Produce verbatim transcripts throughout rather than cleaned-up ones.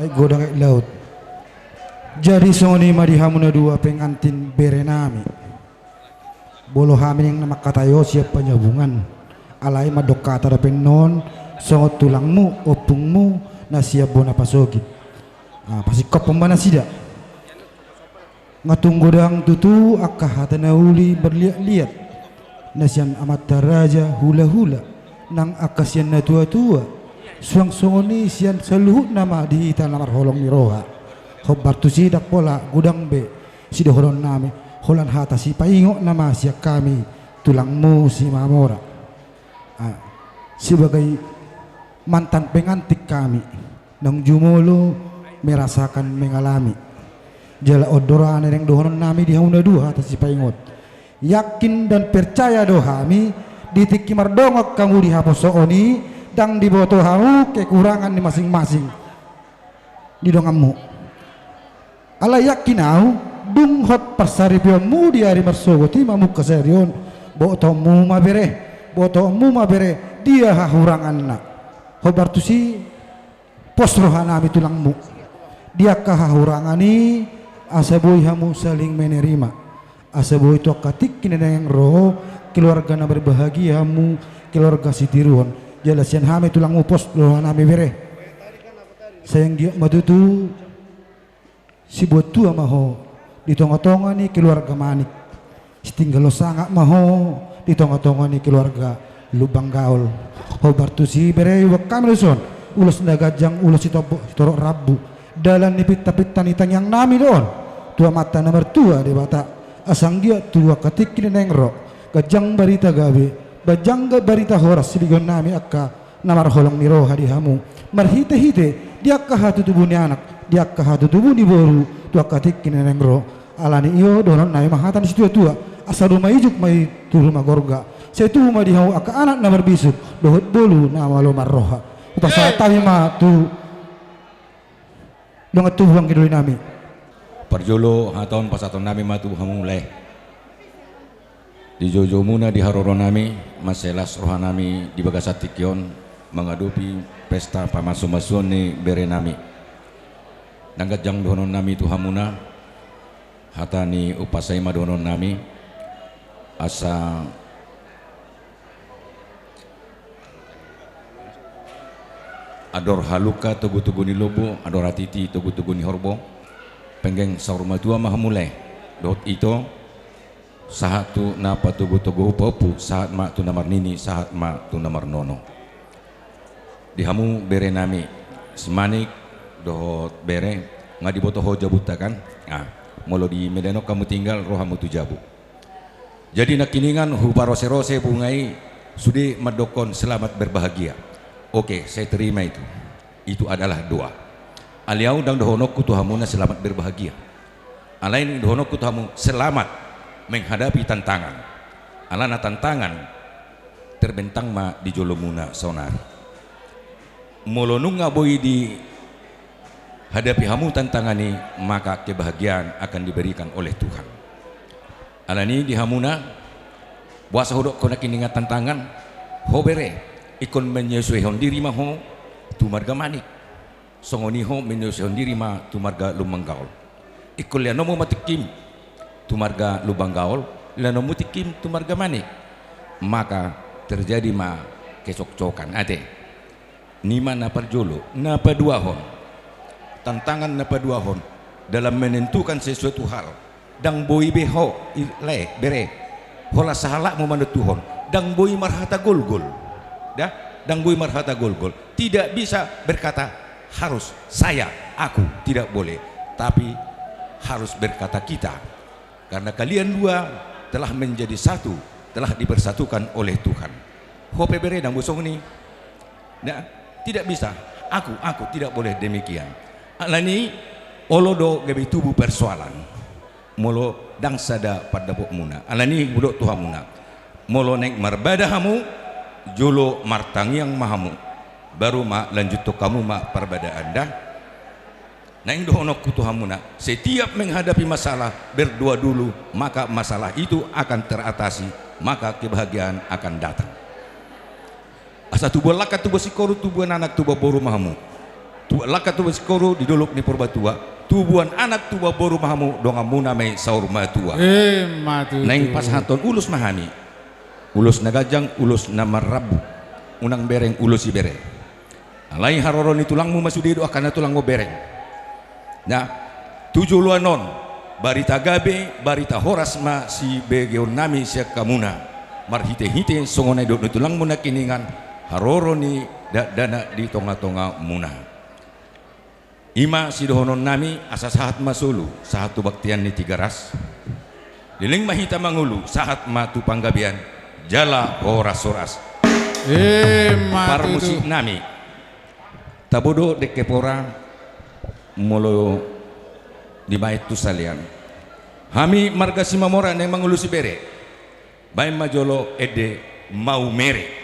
Aek godang aek laut. Jadi songon i ma di hamu na dua pengantin bere nami. Molo hami naeng na mangkatai ho sian panyabungan, alai mandok hata dope annon songon tulangmu, ompungmu na sian bona pasogit. Ah, pasingkophon ma nasida. Nga tung godang tutu angka hata na uli marliatliat na sian amanta raja, hulahula nang angka sian natuatua. Suang songon i sian saluhutna ma di hita na marholong ni roha. Hombar tusi ndang pola godang be sidohononnami, holan hata sipaingot nama sian hami tulangmu Simamora. Ah, sebagai mantan pengantin hami, naung jumolo merasakan mengalami. Jala on do ra na naeng dohononnami di hamu na dua hata sipaingot. Yakin dan percaya do hami, di tingki mardongan hamu di haposoon i, ndang diboto hamu kekurangan ni masing-masing di donganmu. Alai yakin ahu, dung hot parsaripeonmu di ari marsogot i mamungka sadari on, botoonmu ma bere, botoonmu ma bere, dia hahuranganna. Hombar tusi, pos rohanami tulangmu di angka hahurangan i, asa boi hamu saling menerima, asa boi tu angka tingki na naeng ro keluarga na berbahagia hamu, keluarga sitiruon. Jala sian hami tulangmu pos rohanami bere. Sai anggiat ma tutu sibuat tua ma ho di tongatonga ni keluarga Manik. Sitinggalon sangap ma ho di tongatonga ni keluarga Lumban Gaol. Hombar tusi bere, huboan hami do dison ulos na ganjang, ulos sitorop rambu. Dalan ni pintapinta ni tangiangnami do on tu Amanta na martua Debata. Asa anggiat tu angka tingki na naeng ro, ganjang barita gabe, ganjang barita horas siligonnami angka na marholong ni roha di hamu, marhitehite di angka hatutubu ni anak, di angka hatutubu ni boru, tu angka tingki na naeng ro. Alani i dohononnami ma hata ni situatua: Asa doma ijuk ma i tu ruma gorga, sai tubu ma di hamu angka anak na marbisuk dohot boru na malo marroha. Hupasahat hami ma tu dongan tubu, anggi doli nami. Parjolo hata on pasahatonnami ma tu hamu lae. Di joujoumuna di haroronami, mansai las rohanami di bagasan tingki on mangadopi pesta pamasumasuon ni berenami. Ndang ganjang dohononnami tu hamuna, hata ni umpasa i ma dohononnami, asa andor halumpang togutogu ni lombu, andor hatiti togutogu ni horbo. Penggeng saur matua ma hamu lae dohot ito, sahat tu na patogutogu pahompu, sahat ma tu na marnini, sahat ma tu na marnono. Di hamu berenami, si Manik dohot bere, nga diboto ho jabunta kan? Ah, molo di Medan on hamu tinggal, ro hamu tu jabu. Jadi nangkiningan huparoserose bunga i sude mandokkon selamat berbahagia. Oke, saya terima itu. Itu adalah doa. Alai ahu ndang dohononku tu hamuna selamat berbahagia. Alai naeng dohononku tu hamu selamat menghadapi tantangan. Alana tantangan terbentang ma di jolomuna saonari. Molo nunga boi dihadapi hamu tantangan i, maka kebahagiaan akan diberikan oleh Tuhan. Alani di hamuna, boasa hudokkon nangkiningan tantangan? Ho bere, ingkon menyesuaihon diri ma ho tu marga Manik. Songon i ho menyesuaihon diri ma tu marga Lumban Gaol. Ingkon leanonmu ma tingkim tu marga Lumban Gaol, leanonmu tingkim tu marga Manik. Maka terjadi ma kecokcokan, ate. Nima na parjolo, na paduahon. Tantangan na paduahon dalam menentukan sesuatu hal. Ndang boi be ho, i, lae, bere, holan sahalakmu manentuhon. Ndang boi marhata golgol. Dah, ndang boi marhata golgol. Tidak bisa berkata harus saya, aku, tidak boleh. Tapi harus berkata kita. Karena kalian dua telah menjadi satu, telah dipersatukan oleh Tuhan. Ho pe bere, ndang boi songon i. Nah, tidak bisa. Aku, aku, tidak boleh demikian. Alani, olo do gabe tubu persoalan molo ndang sada pandapotmuna. Alani hudok tu hamuna, molo naeng marbada hamu, jolo martangiang ma hamu, baru ma lanjuthon hamu ma parbadaan, dah. Naeng dohononku tu hamuna, setiap menghadapi masalah, berdoa dulu, maka masalah itu akan teratasi, maka kebahagiaan akan datang. Asa tubuan langka, tubuan singkoru, tubuan anak, tubuan boru ma hamu. Langka tubu singkoru di dolok ni Purbatua, tubuan anak tubuan boru ma hamu, donganmuna ma i saur matua. Emma tutu. Naeng pasahathon ulos ma hami. Ulos na ganjang, ulos na marrambu. Unang bereng ulos ibebere. Alai haroro ni tulangmu ma sude do angka na tulang mamereng. Nah, tu joloan on, barita gabe, barita horas ma sibegeonnami sian hamuna. Marhitehite songon na nidok ni tulangmu nangkiningan, haroro ni dakdanak di tongatongamuna. I ma sidohononnami, asa sahat ma solu, sahat tu bontean ni Tigaras. Leleng ma hita mangolu, sahat ma tu panggabean, jala horas-horas. Emma tutu. Parmusiknami. Tabo do dengke pora molo dibaen tu salean. Hami marga Simamora naeng mangolu sibere. Baen ma jolo ende Maumere.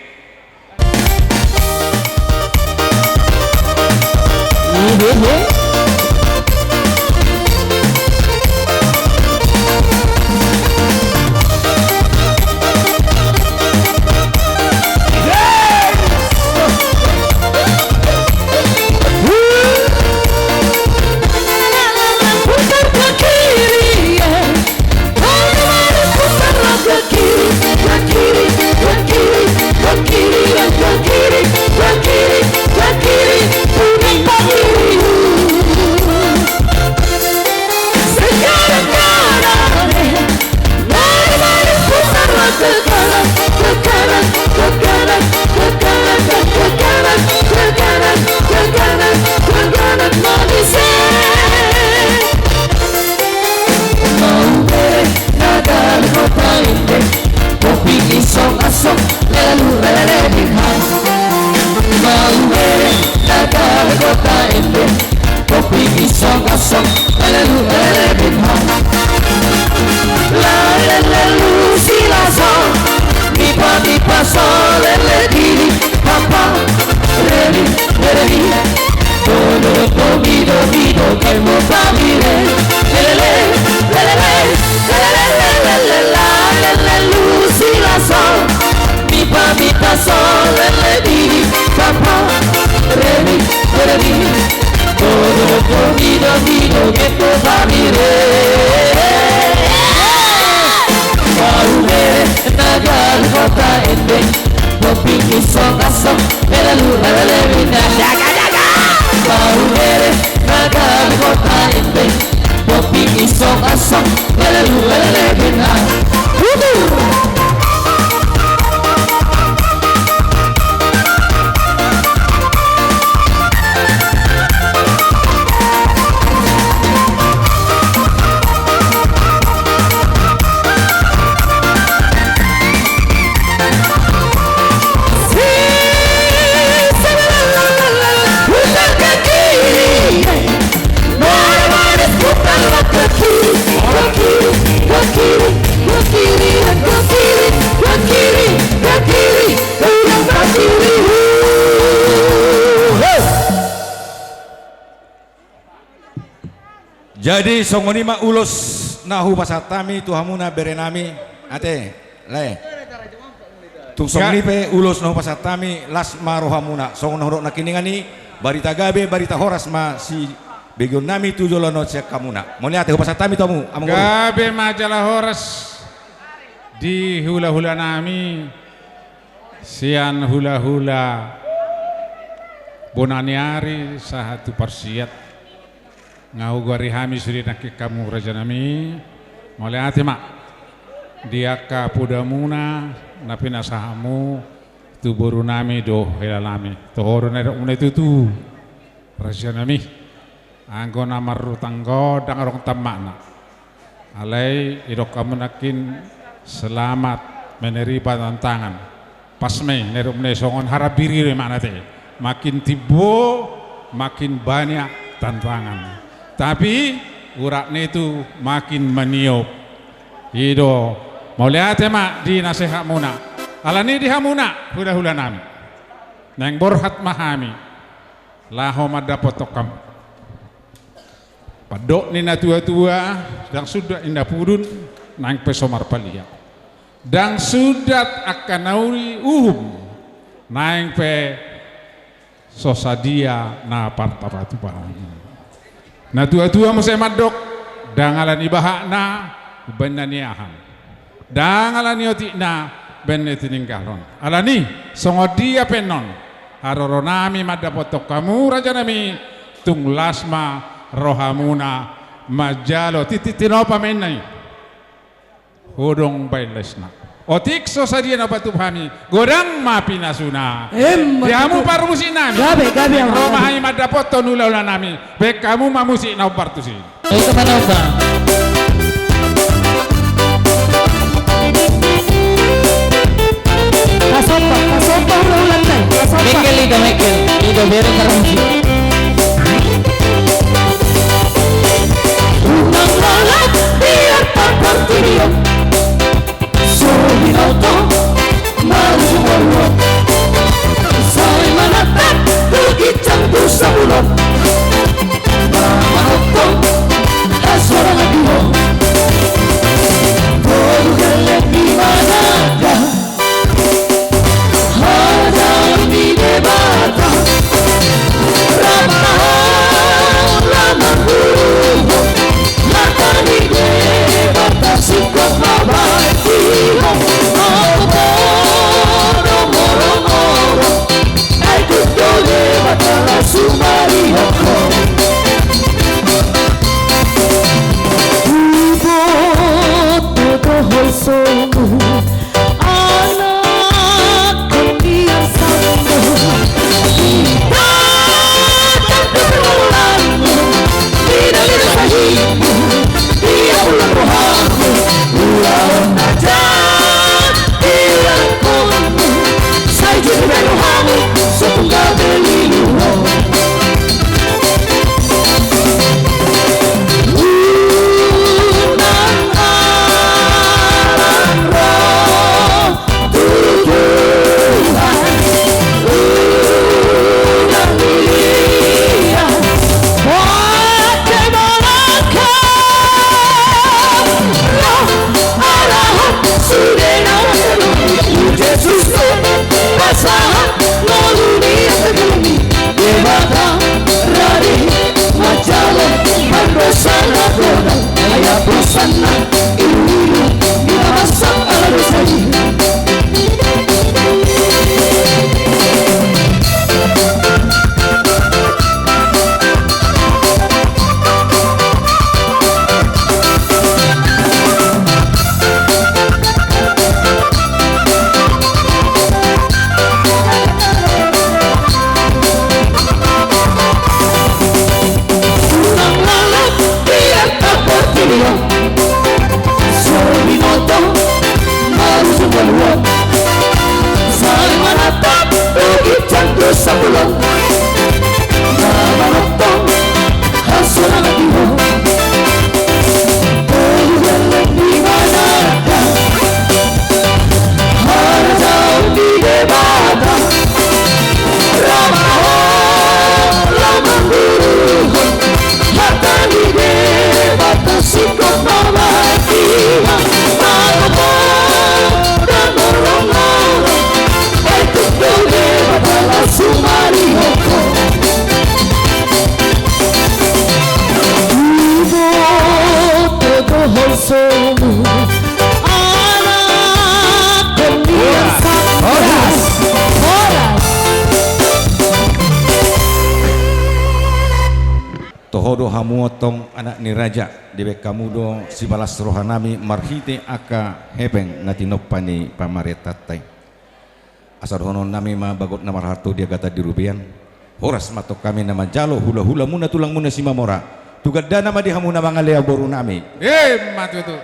Jadi songon i ma ulos na hupasahat hami tu hamuna berenami. Ate, lae. Tung songon i pe ulos na hupasahat hami, las ma rohamuna. Songon na hudok nangkiningan i, barita gabe, barita horas ma sibegeonnami tu joloan on sian hamuna. Mauliate hupasahat hami tu hamu, amang boru. Gabe ma jala horas di hulahulanami, sian hulahula bona ni ari sahat tu parsiat. Nga hugoari hami sude nangkin hamu rajanami, mauliate ma di angka podamuna na pinasahatmu tu borunami dohot helanami. Toho do na didokmuna i tutu, rajanami. Anggo na marhutang gondang adong tambakna. Alai didok hamu nangkin selamat menerima tantangan. Pas ma i, na didokmuna i songon harambiri do i maknana ate. Makin timbo, makin banyak tantangan. Tapi uratna itu makin maniop. I do, mauliate ma di nasehatmuna. Alani di hamuna hulahulanami, naeng borhat ma hami laho mandapothon hamu. Pandok ni natuatua, ndang sundat inda pudun, naeng pe so marpalia. Ndang sundat angka na uli uhum, naeng pe so sadia na parpatupaon. Na tuatua muse mandok, ndang ala ni bahatna umbahen na niahan, ndang ala ni otikna umbahen na tininggalhon. Alani songon dia pe annon, haroronami mandapothon hamu rajanami, tung las ma rohamuna manjalo tintin tinopa ma inna i. Godang baen lesna. Otik so sadia na patupa hami, godang ma pinasuna. Emma tutu. Di hamu parmusiknami. Gabe, gabe, amang. Ro ma hami mandapothon hulahulanami. Baen hamu ma musik na hombar tusi. Oi, kemana, Bang? Pasomba, pasomba, ulang, ulang, pasomba. Mengkel, ito, mengkel. Ito, biar terus. Unang lalap biar tak bertujuan. So binoto marujung boruon, sai manatap tu ginjang tu sapulon. Mamahothon hasorangan di ho, boru gelleng di mananda. Hajal ni Debata, rap ma ho lamang guruhon, hata ni Debata singkop ma baen di ho, molo ho do moro-moro, ai tung do Debata las sumari ho. Iboto do holsomu, anak kami yang satu. Kita tentu berlalu, tidak bisa hidup, dia pulang rohamu, pulang aja, pulang kono. Sai jadi rohamu, setunggal beli luhur. Unang alang ro tu Tuhan, unang liat bote molangkap ro. Arahon sude na marhite Jesus, pasahat ngolu ni angka ni Debata, rade manjalo pardosa na godang, ai hosanna iluilu, di na marsang ala dosa i. Unang lalap biar tak berpilihan. So binoto marujung boruon, sai manatap tu ginjang tu sapulon. Mamahothon hasorangan di ho, boru gelleng di mananda. Harajaon ni Debata, rap ma ho lamang guruhon, hata ni Debata singkop ma baen di ho, molo ho do moro-moro, ai tung do Debata las sumari ho. Iboto do holsomu, anak kami yang satu. Horas. Horas. Toho do hamu antong anak ni raja, dibaen hamu do sibalas rohanami marhite angka hepeng na tinompa ni pamarentanta i. Asa dohononnami ma bagot na marhalto di agatan di robean. Horas ma antong hami na manjalo hulahulamuna, tulangmuna Simamora. Tu gandana ma di hamu na mangalehon borunami. Emma tutu.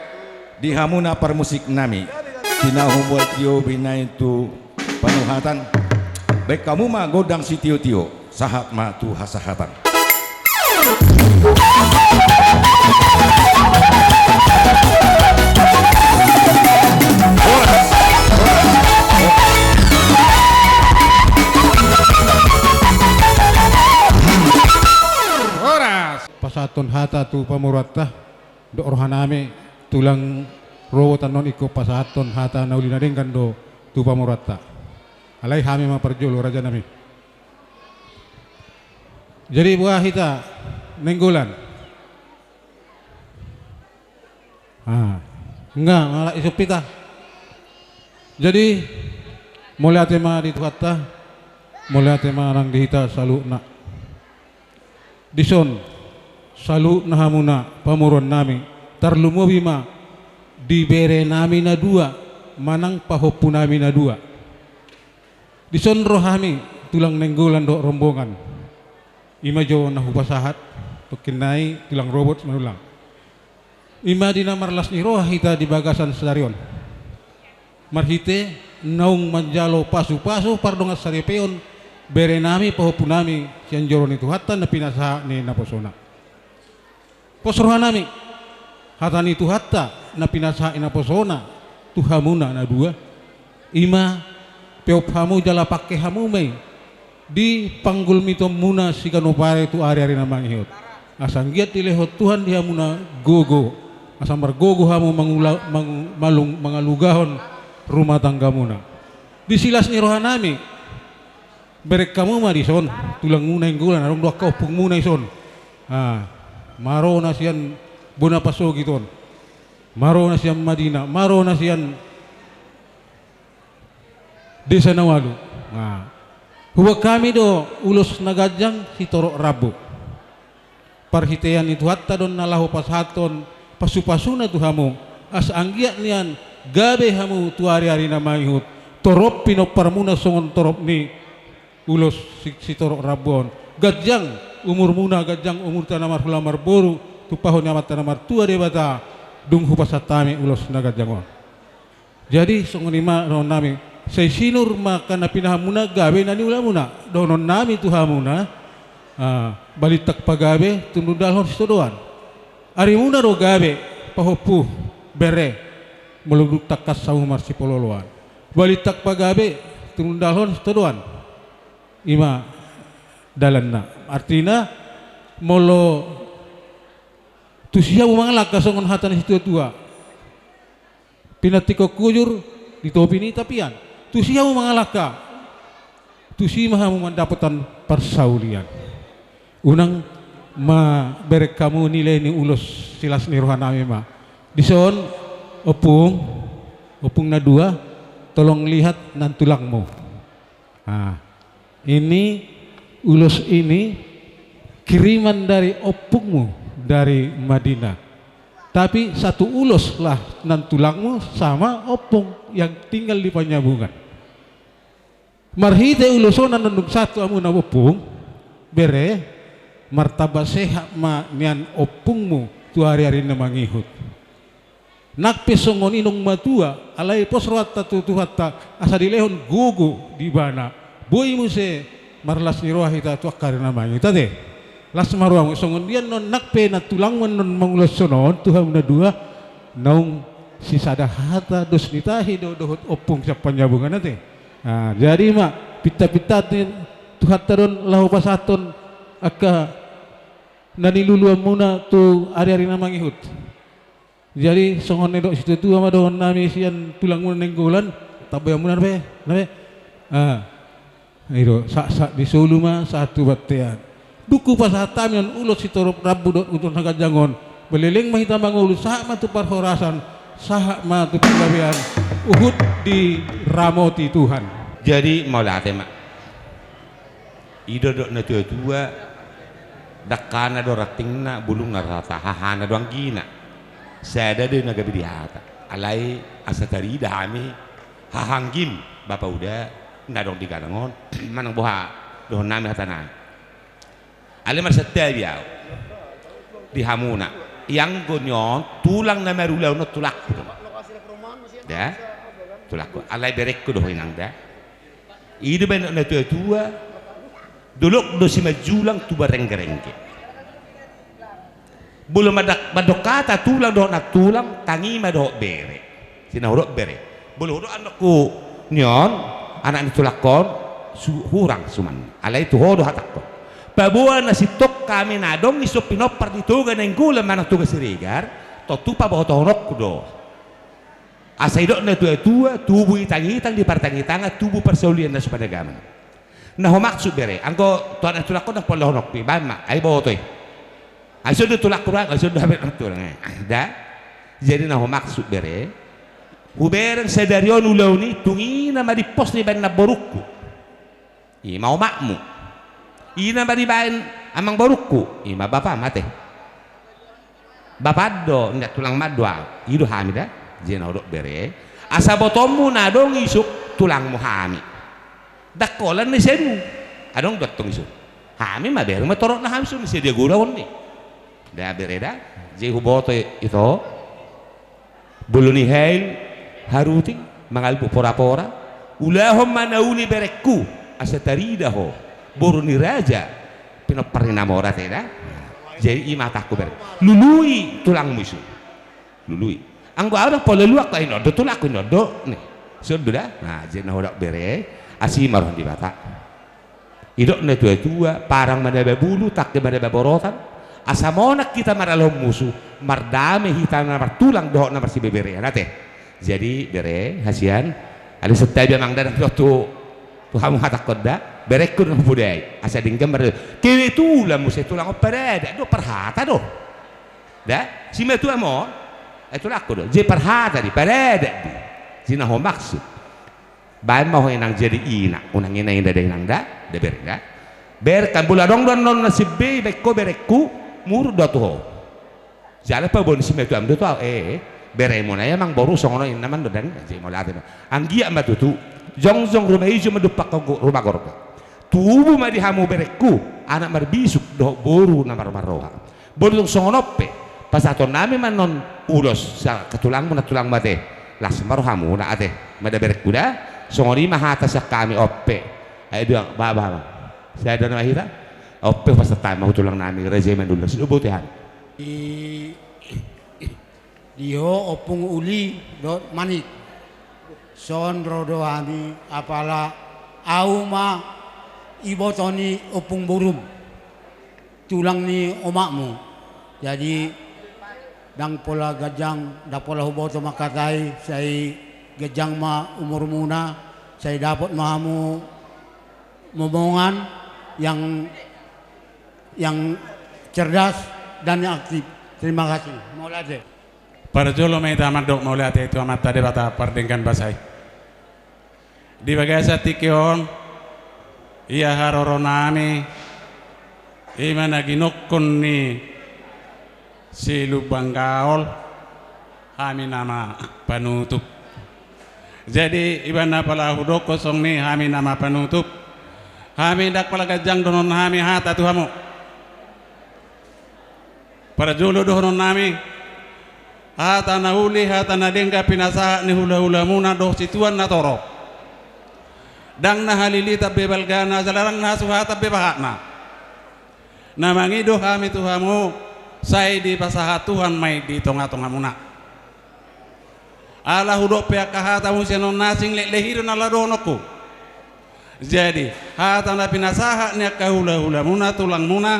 Di hamu na parmusiknami. Tinahu mual tio binaen tu panuhatan. Baen hamu ma gondang sitiotio. Sahat ma tu hasahatan. Horas. Pasahathon hata tu pamoruonta, dok rohanami, tulang rorobot annon ingkon pasahathon hata na uli na denggan do tu pamoruonta. Alai hami ma parjolo, rajanami. Jadi boha hita Nainggolan? Ah, nga, malak isop hita. Jadi mauliate ma di Tuhanta, mauliate ma nang di hita saluhutna. Dison saluhutna hamuna pamoruon nami, tarlumobi ma di bere nami na dua manang pahompu nami na dua. Dison ro hami, Tulang Nainggolan dohot rombongan. Ima jo na hupasahat, tongkin nai Tulang Robot Simanullang. Ima di na marlas ni roha hita di bagasan sadari on. Marhite naung manjalo pasupasu pardongansaripeon bere nami pahompu nami sian joro ni Tuhanta na pinasahat ni naposona. Pos roha nami, hata ni Tuhanta na pinasahat ni naposona tu hamuna na dua, ima peop hamu jala pangke hamu ma i di panggulmitonmuna siganup ari tu ariari na mangihut. Asa anggiat dilehon Tuhan di hamuna gogo, asa margogo hamu mangula-, mangu-, malung-, mangalugahon rumah tanggamuna. Di silas ni roha nami, bereng hamu ma dison, tulangmuna Nainggolan, adong do angka ompungmuna dison. Ah, marona sian bona pasogit on, marona sian Madina, marona sian desa na ualu. Nah, huboan hami do ulos na ganjang sitorop rambu. Parhitean ni Tuhanta do on na laho pasahathon pasupasuna tu hamu, asa anggiat nian gabe hamu tu ariari na mangihut, torop pinomparmuna songon torop ni ulos si-, sitorop rambu on. Ganjang umurmuna, ganjang umurta na marhula marboru, tumpahon ni Amanta na martua Debata, dung hupasahat hami ulos na ganjang on. Jadi songon i ma dohonon nami, sai sinur ma angka na pinahanmuna gabe na niulamuna. Dohonon nami tu hamuna, ah, balintang pagabe, tumundalhon sitadoan. Arimuna do gabe, pahompu, bere, molo dung tangkas hamu marsipaloloan. Balintang pagabe, tumundalhon sitadoan. Ima dalanna. Artina, molo tusi hamu mangalangka songon hata ni situatua, pinantikhon hujur di topi ni tapian. Tusi hamu mangalangka, tusi ma hamu mandapothon parsaulian. Unang ma bereng hamu nilai ni ulos, silas ni roha nami ma. Dison, ompung, ompung na dua, tolong lihat nantulangmu. Ah, ini, ulos ini kiriman dari ompungmu dari Madinah. Tapi satu ulos lah nantulangmu sama ompung yang tinggal di Panyabungan. Marhite ulos on, na dung sahat tu hamuna ompung, bere, martamba sehat ma nian ompungmu tu ariari na mangihut. Nang pe songon i naung matua, alai pos rohanta tu Tuhanta, asa dilehon gogo di ibana. Boi muse marlas ni roha hita tu angka ari na mangihut, ate. Las ma rohamu, songon dia annon nang pe nantulangmu annon mangulashon on tu hamu na dua, naung sisada hata dos ni tahi do dohot ompung sian Panyabungan, ate. Ah, jadi ma, pintapinta ni Tuhanta do on laho pasahathon angka na niluluanmuna tu ariari na mangihut. Jadi songon na nidok situatua ma dohonon nami sian tulangmuna Nainggolan, tambai hamuna na pe, na pe. Ah, i do, sahat-sahat ni solu ma sahat tu bontean. Dung hupasahat hami on ulos sitorop rambu dohot ulos na ganjang on, beleleng ma hita mangolu, sahat ma tu parhorasan, sahat ma tu panggabean, huhut diramoti Tuhan. Jadi mauliate ma. I do didok na tuatua, dangkana do rantingna, bulungna do rata, hahana do anggina. Sada do na gabe dihata. Alai asa tarida hami haha anggim, bapa uda, na adong di gadang on, manang boha dohonon nami hata nai. Alai marsantabi ahu di hamuna. Ianggo ni on tulang na marulaon on tulangku do. Da? Tulangku. Alai berengku do ho inang da. I do baen na tuatua, dolok do Simanjullang tu Barenggerengge. Molo mandak-, mandok hata tulang dohot nantulang, tangi ma dohot bere. Sina hudok bere. Molo hudok anakku ni on, anak ni tulangkon, su-, hurang suman. Alai tu ho do hatangkon. Paboa na sintong hami na adong i so pinompar di Toga Nainggolan manang Toga Siregar, tontu pabotohononku do. Asa didok na tuatua, tubu itangitang di partangitangan, tubu parsaulian na so panagaman. Na humaksud bere, anggo tu anak tulangkon na pola honok pi, baen ma, ai boto i. Ai songon i tulangku, ai songon i hape na tulang, eh, da. Jadi na humaksud bere, hubereng sadari on ulaon i, tung ina ma diposna dibaen namborungku. I ma omakmu. Ina ma dibaen amangborungku. I ma bapam ate. Bapam do, inda tulang ma do au. I do hami da. Jadi na hudok bere, asa botoonmu na adong isuk tulangmu hami. Ndang holan na sadia. Adong do tong isuk. Hami ma bereng ma torop na hami isuk na sadia godang on ni. Da bere da. Jadi huboto i, ito. Bolon ni hail, haruting, mangalbuk porapora. Ulahon ma na uli berengku, asa tarida ho boru ni raja, pinompar ni na mora, ate da. Jadi i ma hatangku bere. Lului tulangmu isuk. Lului. Anggo au ndang pola luak, ai on do tulangku, on do ni. Songon i do da. Na jadi na hudok bere, asi ma roha ni Debata. Didok na tuatua, parang ma na babulu, tangke ma na baborotan. Asa monang hita marhalashon musu, mardame hita na martulang dohot na marsibeberean ate. Jadi bere, hasian, ale santabi amang da, ndang tu, tu hamu hatangkon da, berengku na hupodai. Asa denggan mar, kebetulan muse tulang on paradat do, parhata do. Da, simatuam on, eh, tulangku do, jadi parhata do i, paradat do i. Jadi na humaksud. Baen ma ho inang jadi ina, unang ina inda da inang da, da bere da. Bereng kan, molo adong do annon na simbei, baen ho berengku, muruk do tu ho. Jala paboa ni simatuam do tu au, eh, beremuna i amangboru songon on inna mandok, ndang, jadi molo ate ma. Anggiat ma tutu, jongjong ruma ijo mandumpanghon ruma gorga. Tubu ma di hamu berengku, anak marbisuk dohot boru na marroha. Molo tung songon on pe, pasahatonnami ma annon ulos sian angka tulangmu, na tulangmu ate. Las ma rohamuna ate. Mada berengku da. Songon i ma hata sian hami on pe. Ai dua, ba, ba, ba. Sada nama hita. On pe pasahatonnami ma tu tulangnami, raja i Manullang, sai do boto i hami. Di, di ho Ompung Uli dohot Manik. Son ro do hami, apala au ma iboto ni ompung borum, tulang ni omakmu. Jadi, ndang pola ganjang, ndang pola huboto mangkatai, sai ganjang ma umurmuna, sai dapot ma hamu momongan yang, yang cerdas dan yang aktif. Terima kasih. Mauliate. Parjolo ma hita mandok mauliate tu Amanta Debata pardenggan basa i. Di bagasan tingki on, ia haroronami, i ma na ginokkon ni si Lumban Gaol, hami nama panutup. Jadi, ibana pala hudokkon songon i, hami nama panutup. Hami ndang pala ganjang dohononnami hata tu hamu. Parjolo dohononnami, hata na uli, hata na denggan pinasahat ni hulahulamuna dohot situan na torop. Ndang na halilitan be balgana, jala ndang na hasuhatan be pahatna. Na mangido hami tu hamu, sai dipasahat Tuhan ma i di tongatongamuna. Ala hudok pe angka hata muse annon na asing, leklek i do na laho dohononku. Jadi, hata na pinasahat ni angka hulahulamuna, tulangmuna,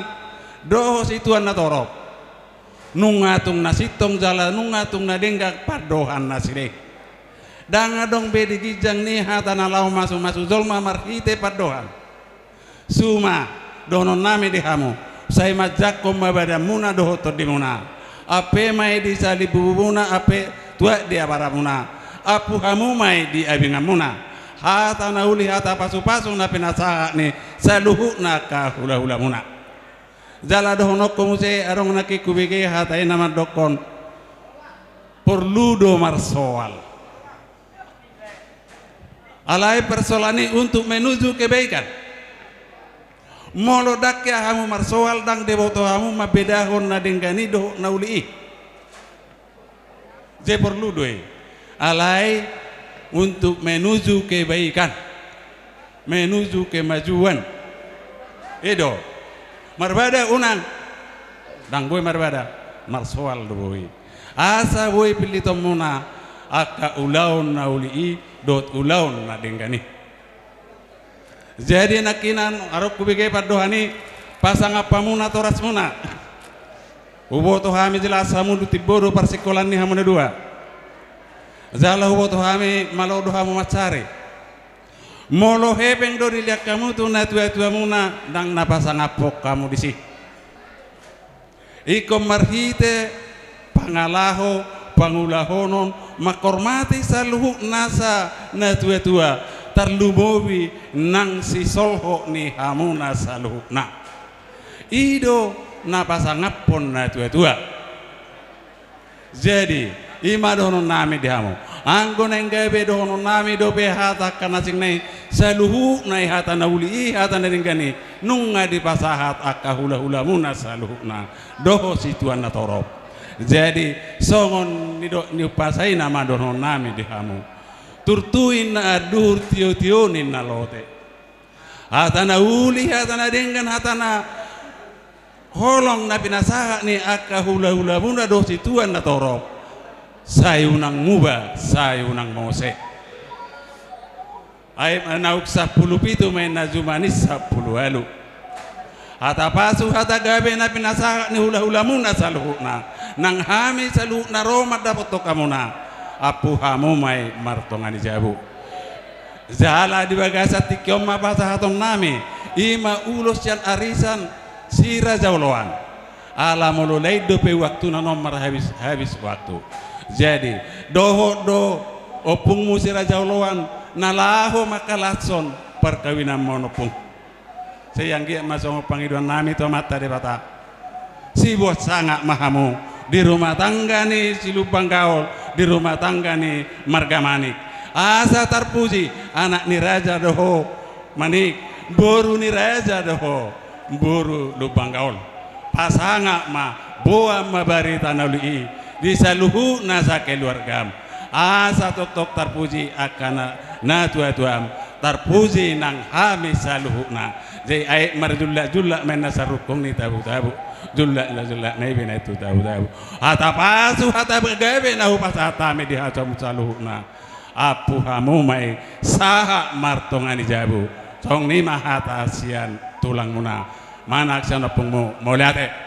dohot situan na torop, nunga tung na sintong jala nunga tung na denggan pandohan nasida i. Ndang adong be di ginjang ni hata na laho masumasu jolma marhite pandohan. Suma dohononnami di hamu, sai manjangkon ma badanmuna dohot tondimuna, ampe ma i di salimbubumuna, ampe tuat di abaramuna, ampu hamu ma i di abinganmuna. Hata na uli, hata pasupasu na pinasahat ni saluhutna angka hulahulamuna. Jala dohononku muse, adong nangkin hubege hata i na mandokkon, porlu do marsoal. Alai persoalan i untuk menuju kebaikan. Molo ndang hea hamu marsoal, ndang diboto hamu mambedahon na denggan i dohot na uli i. Jadi porlu do i. Alai untuk menuju kebaikan, menuju kemajuan. I do. Marbada unang? Ndang boi marbada. Marsoal do boi. Asa boi pillitonmuna angka ulaon na uli i dohot ulaon na denggan i. Jadi nangkinan, adong hubege pandohan i, pasangap hamuna torasmuna. Huboto hami jelas hamu do timbo do parsingkolaan ni hamu na dua. Jala huboto hami malo do hamu mansari. Molo hepeng do dilehon hamu tu natuatuamuna, ndang na pasangaphon hamu disi. Ingkon marhite pangalaho, pangulahonon, manghormati saluhut nasa natuatua, tarlumobi nang sisolhot ni hamuna saluhutna. I do na pasangaphon natuatua. Jadi, i ma dohononnami di hamu. Anggo naeng gabe dohononnami dope hata angka na asing nai, saluhutna i hata na uli i, hata na denggan i, nunga dipasahat angka hulahulamuna saluhutna dohot situan na torop. Jadi, songon nidok ni umpasa i nama dohononnami di hamu. Turtu ninna anduhur, tiotio ninna lote. Hata na uli, hata na denggan, hata na holong na pinasahat ni angka hulahulamuna dohot situan na torop, sai unang muba, sai unang mose. Ai naung sampulu pitu ma inna, jumani sampulu ualu. Hata pasu, hata gabe na pinasahat ni hulahulamuna saluhutna, nang hami saluhutna ro mandapothon hamuna, ampu hamu ma i martonga ni jabu. Jala di bagasan tingki on ma pasahatonnami, i ma ulos sian arisan si Raja Oloan. Ala molo lain dope waktuna, on marhabis-habis waktu. Jadi, dohot do ompungmu si Raja Oloan na laho mangkalashon parkawinanmon, ompung. Sai anggiat ma songon pangidoannami tu Amanta Debata. Sibuat sangap ma hamu di rumah tangga ni si Lumban Gaol, di rumah tangga ni marga Manik. Asa tarpuji anak ni raja do ho, Manik, boru ni raja do ho, boru Lumban Gaol. Pasangap ma, boan ma barita na uli i di saluhutna sakeluargam. Asa tongtong tarpuji angka na, natuatuam, tarpuji nang hami saluhutna. Jadi aek marjullakjullak ma inna sarungkung ni tabutabu. Jullak na jullak na i be na i tu tabutabu. Hata pasu, hata gabe na hupasahat hami di hamu saluhutna, ampu hamu ma i sahat martonga ni jabu. Songon i ma hata sian tulangmuna manang sian ompungmu. Mauliate.